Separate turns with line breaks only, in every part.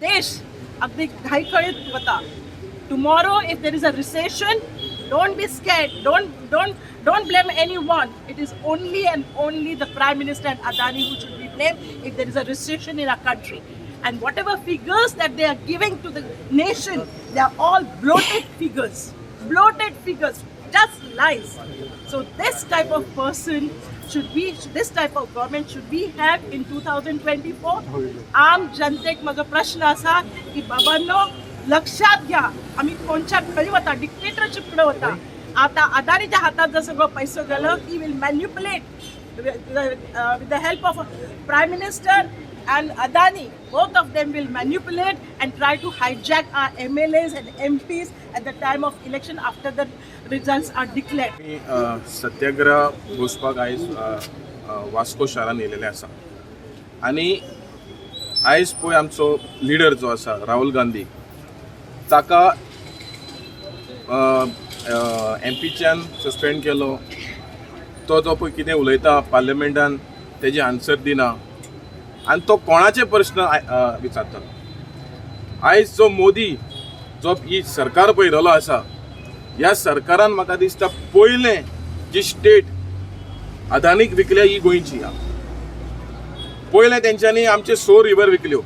देश अगदी घाईखळीत वता. Tomorrow if there is a recession, don't be scared, don't blame anyone. It is only and only the Prime Minister and Adani who should be blamed if there is a recession in our country. And whatever figures that they are giving to the nation, they are all bloated figures, bloated figures, just lies. So this type of person should be, this type of government should we have in 2024? आम जनतेक म्हजो प्रश्न आसा की बाबांनो, लक्षात घ्या, आमी कोणच्या खंय वता? डिक्टेटरशिप कडे वता. आता अदानीच्या हातात जर सगळं पैसो गेलो, he will manipulate with the help of Prime Minister and Adani. Both of them will manipulate and try to hijack our MLAs and MPs at the time of election, after the results are declared.
आमी सत्याग्रह बसपाक आयज अ, अ, वास्को शारान येयलेले आसा आनी आयज पळय, आमचो leader जो आसा राहुल गांधी, ताका एमपीच्यान सस्पेंड केलो. तो जो पळय कितें उलयता पार्लमेंटान, तेजे आन्सर दिना आनी तो कोणाचे प्रश्न विचारता. आयज जो मोदी जो ही सरकार पळयतलो आसा, ह्या सरकारान म्हाका दिसता पयलें जी स्टेट अदानीक विकल्या ही गोंयची. पयलें तेंच्यांनी आमचे सो रिवर विकल्यो.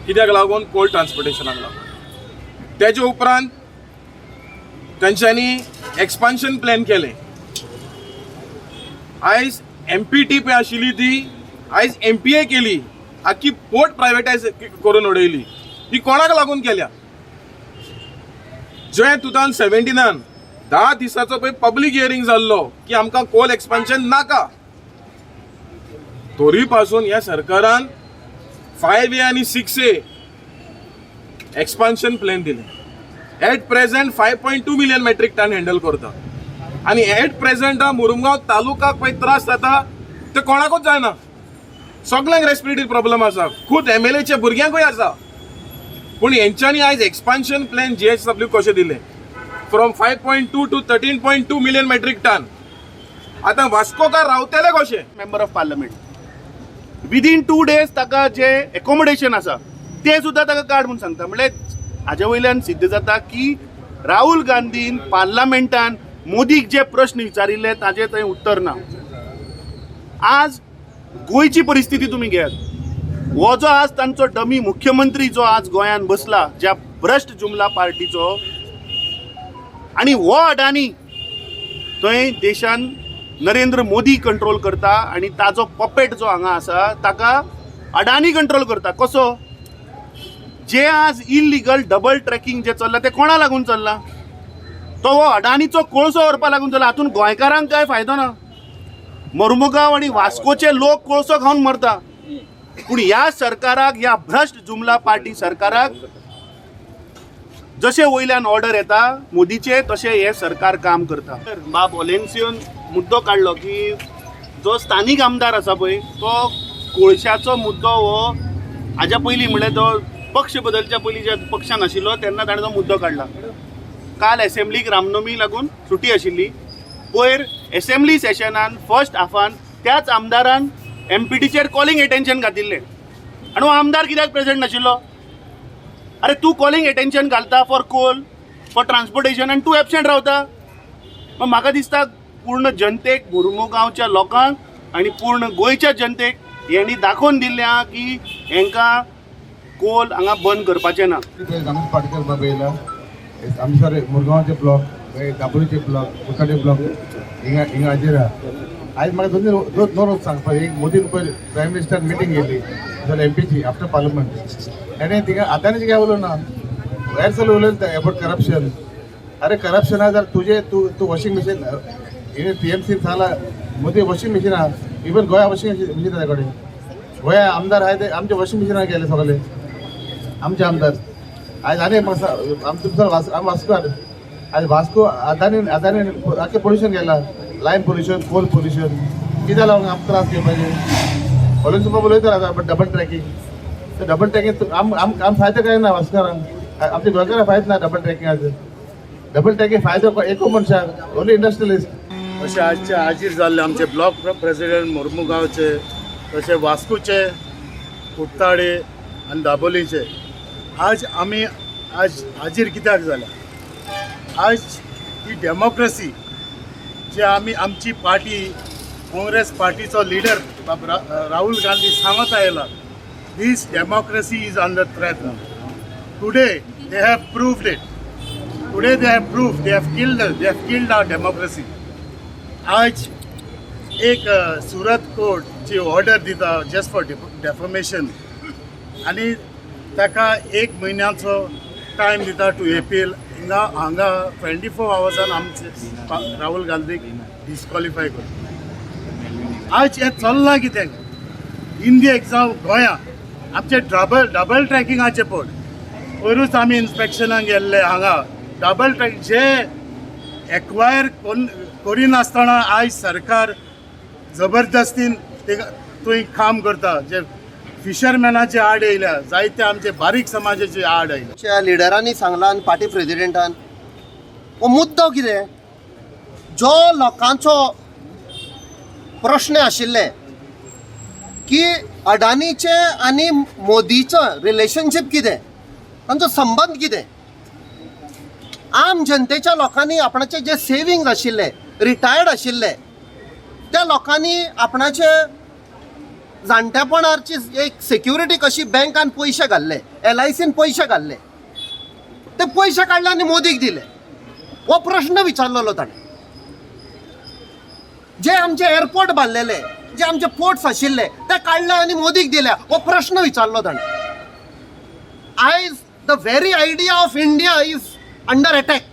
कित्याक लागून? कोल ट्रान्सपोर्टेशनाक लागून. तेजे उपरांत तेंच्यांनी एक्सपान्शन प्लॅन केलें. आयज एमपीटी पळय आशिल्ली ती आयज एमपीए केली. आख्खी पोर्ट प्रायवेटायज करून उडयली. ही कोणाक लागून केल्या? जे 2017न 10 दिसाचो पळय पब्लीक हियरींग जाल्लो की आमकां कोल एक्सपान्शन नाका, तरी पासून ह्या सरकारान 5A आनी 6A expansion plan दिले. At present 5.2 million metric ton handle करता आनी एट प्रेझेंट मुरुमगांव तालुकाक पळय त्रास जाता ते कोणाकूच जायना. सगल्यांक रेस्पिरेटरी प्रॉब्लम आसा, खूद एमएलएच्या भुरग्यांकूय आसा. पूण हेंच्यांनी आयज एक्सपान्शन प्लॅन जीएसडब्ल्यू कशें दिलें, from 5.2 to 13.2 million metric ton. आतां वास्कोकार रावतले कशे?
Member of Parliament within 2 days ताका जे एकोमोडेशन आसा तें सुद्दां ताका काड म्हूण सांगता. म्हणल्यार हाजे वयल्यान सिद्ध जाता की राहुल गांधीन पार्लमेंटान मोदीक जे प्रश्न विचारिल्ले ताजे थंय उत्तर ना. आज गोंयची परिस्थिती तुमी घेयात. हो जो आज तांचो डमी मुख्यमंत्री जो आज गोंयांत बसला, ज्या भ्रश्ट जुमला पार्टीचो, आनी हो अडानी थंय देशान नरेंद्र मोदी कंट्रोल करता आनी ताजो पपेट जो हांगा आसा ताका अडानी कंट्रोल करता. कसो? जे आज इलिगल डबल ट्रॅकिंग जे चल्लां तें कोणा लागून चल्लां? तो हो अडानीचो कोळसो व्हरपा लागून चल्ला. हातून गोंयकारांक कांय फायदो ना. मर्मुगांव आनी वास्कोचे लोक कोळसो खावन मरता, पूण ह्या सरकाराक, ह्या भ्रश्ट जुमला पार्टी सरकाराक जशें वयल्यान ऑर्डर येता मोदीचे, तशें हें सरकार काम करता. बाब ओलेन्सियोन मुद्दो काडलो की जो स्थानीक आमदार आसा पळय, तो कोळशाचो मुद्दो हो हाज्या पयलीं, म्हणल्यार तो पक्ष बदलच्या पयलीं ज्या पक्षान आशिल्लो तेन्ना ताणें तो मुद्दो काडला. काल एसेंब्लीक रामनवमी लागून सुटी आशिल्ली. पयर एसेंब्ली सेशनान फर्स्ट हाफान त्याच आमदारान एमपीटीचेर कॉलिंग एटेन्शन घातिल्लें आनी हो आमदार कित्याक प्रेझेंट नाशिल्लो? अरे, तूं कॉलिंग एटेन्शन घालता फॉर कोल, फॉर ट्रान्सपोर्टेशन आनी तूं एबसेंट रावता. मग म्हाका दिसता पूर्ण जनतेक, मुर्मुगांवच्या लोकांक आनी पूर्ण गोंयच्या जनतेक हेणी दाखोवन दिल्लें आहा की हेंकां कोल हांगा बंद करपाचें ना.
रमेश पाटकर बाबा येयला. आमचे सारे मुरगांवचे ब्लॉक, मागीर दाबोळीचे ब्लॉक, कुकाटे ब्लॉक हिंगा हिंगा हाजीर आहा. आयज म्हाका दोन दोन दोन सांगपाक. एक, मोदीन पयर प्रायम मिनिस्टर मिटींग केली जाल्यार एमपीची आफ्टर पार्लमेंट, आनी थिंगा आतांचे काय उलोवना, हेर सगळें उलयता अबाउट करप्शन. अरे, करप्शन आहा जाल्यार तुजे तूं तूं वॉशिंग मशीन हे पीएमसी सांगला मोदी, वॉशिंग मशीन आहा. इवन गोंया वॉशिंग मशीन ताजे कडेन. गोंया आमदार आहाय ते आमचे वॉशिंग मशीनां केले सगळे आमचे आमदार. आयज आनी म्हाका आम तुमचो आम वास्कोर, आयज वास्को अदानी अदानी आख्खें पोल्युशन केलां, लायम पोल्युशन, कोल पोल्युशन. कित्याक लागून आमकां त्रास घेवपाचें? ओलेन तुमकां उलयता आतां डबल ट्रॅकिंग. ते डबल ट्रॅकिंग आम आम आम फायदो काय ना वास्कोरांक, आमच्या गोंयकारांक फायदो ना डबल ट्रॅकिंगाचो. डबल ट्रॅकिंग फायदो एको मनशाक, ओनली इंडस्ट्रियलिस्ट.
अशे आजचे हाजीर जाल्ले आमचे ब्लॉक प्रेसिडेंट मुर्मुगांवचे, तशे वास्कोचे, कुट्टाळे. आनी दाबोलीचे आज आमी आज हाजीर कित्याक जाल्या? आज ही डेमोक्रेसी जे आमी आमची पार्टी काँग्रेस पार्टीचो लिडर बाब राहुल गांधी सांगत आयला, this democracy is under threat. Today they have proved it. Today they have prove they have killed our democracy. आज एक सुरत कोर्ट जी ऑर्डर दिता जस्ट फॉर डेफॉमेशन आनी ताका एक म्हयन्याचो टायम दिता टू एपील. हिंगा हांगा 24 आवर्सान आमचे राहुल गांधीक डिस्क्वॉलिफाय करता. आज हें चल्लां कितें इंडियेक जावं गोंया, आमचे डबल ट्रॅकिंगाचे पोट. पयरूच आमी इन्स्पेक्शनाक गेल्ले हांगा. डबल ट्रॅक जे एक्वायर करिनासतना आयज सरकार जबरदस्तीन ते थंय काम करता. जे फिशरमॅनाचे आड येयल्या, जायते आमचे बारीक समाजाचे आड येयल्या.
च्या लिडरांनी सांगला आनी पार्टी प्रेजिडेंटान, हो मुद्दो कितें, जो लोकांचो प्रश्न आशिल्ले की अडानीचे आनी मोदीचो रिलेशनशीप कितें, तांचो संबंद कितें. आम जनतेच्या लोकांनी आपणाचे जे सेविंग्स आशिल्ले, रिटायर्ड आशिल्ले, त्या लोकांनी आपणाचे जाणटेपणाची एक सेक्युरिटी कशी बँकान पयशे घाल्ले, एलआयसीन पयशे घाल्ले, ते पयशे काडले आनी मोदीक दिले. हो प्रश्न विचारलेलो ताणें. जे आमचे एअरपोर्ट बांदलेले, जे आमचे पोर्ट्स आशिल्ले, ते काडले आनी मोदीक दिले, हो प्रश्न विचारलो ताणें. आयज the very idea of India is under attack.